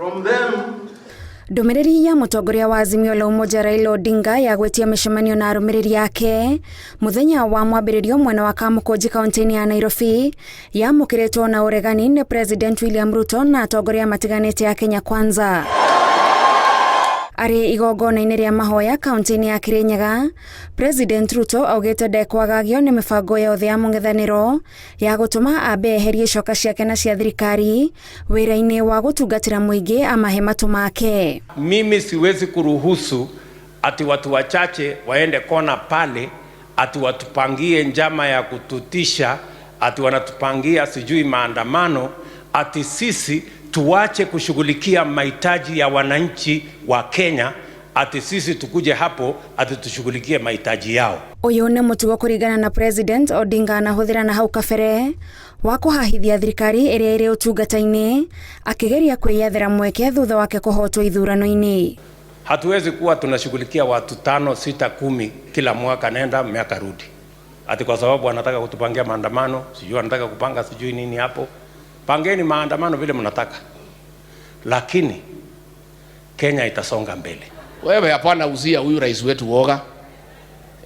From them Ndũmĩrĩri ya mũtongoria wa Azimio la Umoja Raila Odinga ya gwĩtia mĩcemanio na arũmĩrĩri ake mũthenya wa mwambĩrĩrio mwena wa Kamũkũnji kaunti-inĩ ya Nairobi yamũkĩrĩtwo na ũregani nĩ President William Ruto na atongoria matiganĩte a Kenya Kwanza. Arĩ igongona-inĩ rĩa mahoya kaunti-inĩ ya Kirinyaga, President Ruto augĩte ndekwagagio nĩ mĩbango yothe ya mũng'ethanĩro ya gũtũma ambe eherie icoka ciake na cia thirikari wĩra-inĩ wa gũtungatĩra mũingĩ amahe matũ make. Mimi siwezi kuruhusu ati watu wachache waende kona pale ati watupangie njama ya kututisha, ati wanatupangia sijui maandamano, ati sisi tuache kushughulikia mahitaji ya wananchi wa Kenya, ati sisi tukuje hapo ati tushughulikie mahitaji yao. Ũyũ nĩ mũtugo kũringana na President Odinga anahũthĩra na hau kabere wa kũhahithia thirikari ĩrĩa ĩrĩ ũtungata-inĩ akĩgeria kwĩyethera mweke thutha wake kũhotwo ithurano-inĩ. Hatuwezi kuwa tunashughulikia watu tano, sita, 10 kila mwaka, nenda miaka rudi, ati kwa sababu wanataka kutupangia maandamano, sijui wanataka kupanga sijui nini hapo. Pangeni maandamano vile mnataka, lakini Kenya itasonga mbele. Wewe hapana uzia huyu rais wetu woga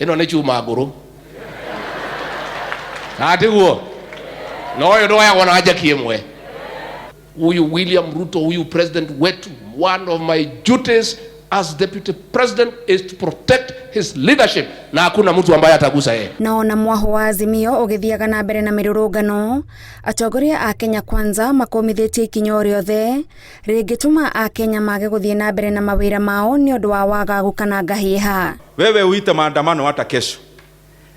ĩno nĩ chuma ngũrũ na tiguo na ũyũ ndwoyagwo na njeki ĩmwe. Huyu William Ruto, huyu president wetu, one of my duties as deputy president is to protect his leadership, na hakuna mtu ambaye atagusa yeye. Na ona mwaho wa Azimio ũgĩthiaga na mbere na mĩrũrũngano, atongoria a Kenya Kwanza makũmithĩtie ikinya o rĩothe rĩngĩtũma akenya mage gũthiĩ na mbere na mawĩra mao nĩ ũndũ wa wagagu kana ngahĩha. Wewe uite maandamano hata kesho,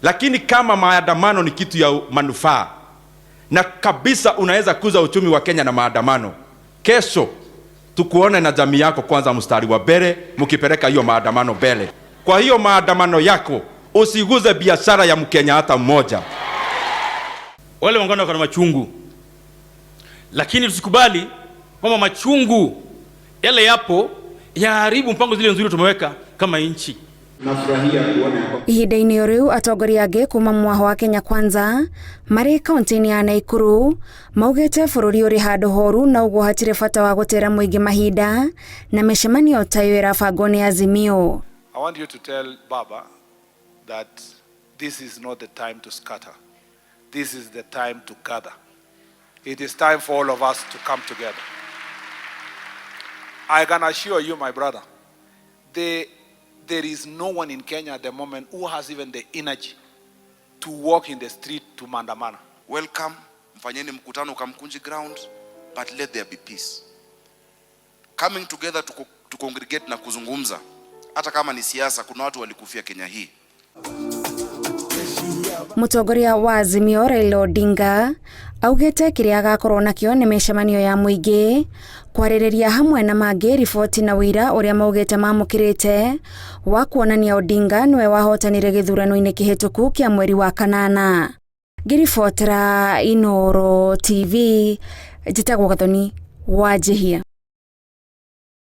lakini kama maandamano ni kitu ya manufaa na kabisa unaweza kuza uchumi wa Kenya na maandamano, kesho tukuone na jamii yako kwanza mstari wa mbele mkipeleka hiyo maandamano mbele. Kwa hiyo maandamano yako usiguze biashara ya Mkenya hata mmoja. Wale wangwana wako na machungu, lakini tusikubali kwamba machungu yale yapo yaharibu mpango zile nzuri tumeweka kama nchi. Nafurahia kuona Ihinda-inĩ o rĩu, atongoria angĩ kuma mwaho wa Kenya Kwanza marĩ kaunti-inĩ ya Naikuru maugĩte bũrũri ũrĩ handũ horu na ũguo hatirĩ bata wa gũtera mũingĩ mahinda na mĩcemanio ta ĩyo ĩrabangwo nĩ Azimio. I want you to tell Baba that this is not the time to scatter. This is the time to gather. It is time for all of us to come together. I can assure you, my brother, there is no one in Kenya at the moment who has even the energy to walk in the street to maandamana. Welcome, mfanyeni mkutano Kamkunji ground, but let there be peace. Coming together to congregate na kuzungumza, hata kama ni siasa, kuna watu walikufia Kenya hii. Mũtongoria wa Azimio Raila Odinga augĩte kĩrĩa agakorwo nakĩo nĩ mĩcemanio ya mũingĩ kwarĩrĩria hamwe na mangĩ riboti na ũira ũrĩa maugĩte mamũkĩrĩte wa kuonania Odinga nĩwe wahotanire gĩthurano-inĩ kĩhĩtũku kĩa mweri wa kanana. Ngĩribotera Inooro TV, njĩtagwo Gathoni Wanjihia.